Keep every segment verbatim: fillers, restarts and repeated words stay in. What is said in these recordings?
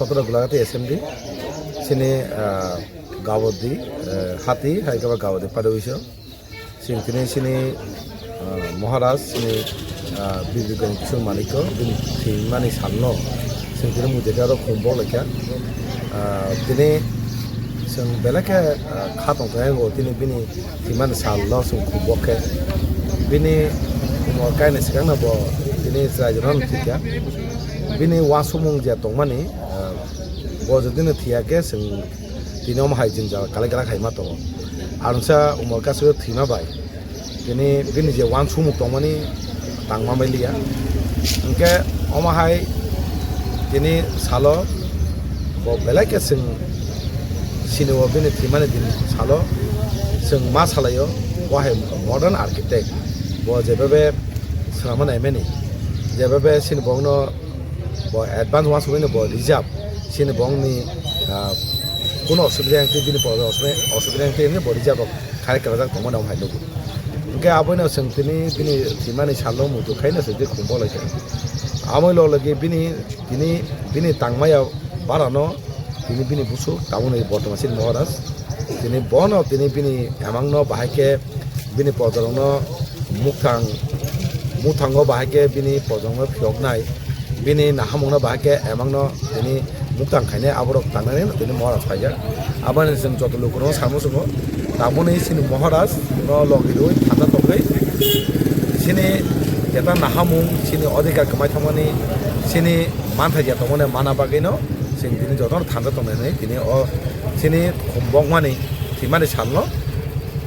Sotoro Gulagati Assembly, sini, ah, Gabodi, eh, Hati, hai khe ba Gabodi Padowiso. Sing tini sini, ah, Maharaj, sini, ah, Bibigong Kishore Manikko, bini thwimani salno. Sing tini mujeka ro khum bok lekha. Ah, tini sing belai khe, ah, kha tongkha yango tini bini thwimani salno sing khum bok khe. Bini umor kaini swkangno bo tini chwrairokno thwikha. Bini uansukmung je tongmani, ah, bo jodi no thwiya khe chwng tini omo hai jwngjal kalai kalai khaima tongo. Arungsa umor kaso thwima bai tini bini je uansukmung tongmani tangma mai liya. Hwnkhe omo hai tini salo bo belai khe chwng sini o bini thwimani din salo chwng ma salaio, bo hai modern architect, bo jebebe swnamma naimani, jebebe sini bongno bo advance uansugwi no bo reserve, sini bongni, ah, kuno osubida yang twi bini bo osubida, osubida yang twi bo reserve rok khai kwlajak tongmani omo hai nugo. Hwnkhe aboino chwng tini bini thwimani salno muitu khaino se twi khum bok lai kha. Amoi lo logwi bini, tini bini tangmaya barano tini bini busu tabukni bortoman sini Maharaj. Tini bono tini bini emangno bahai khe bini potorokno mukthang, mukhango bahai khe bini potorokno phiyoknai, bini nahamungno bahai khe emangno tini mukthang khainai aborok tangnani tini Maharaj phaijak. Aboni chwng joto lukurokno samo chwngo, tabukni sini Maharaj no logi rwi thanda tongwi sini jeta nahamung, sini odhikar kwmai thangmani, sini manthai je tongmani mana bagwino chwng tini jotono thanda tongnani tini o sini khum bokmani thwimani salno,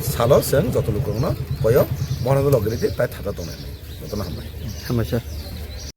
salo chwng joto lukurokno koyo Maharaj no logi rwi tei thanda tongnani. Jotono hambai. Hambai sir.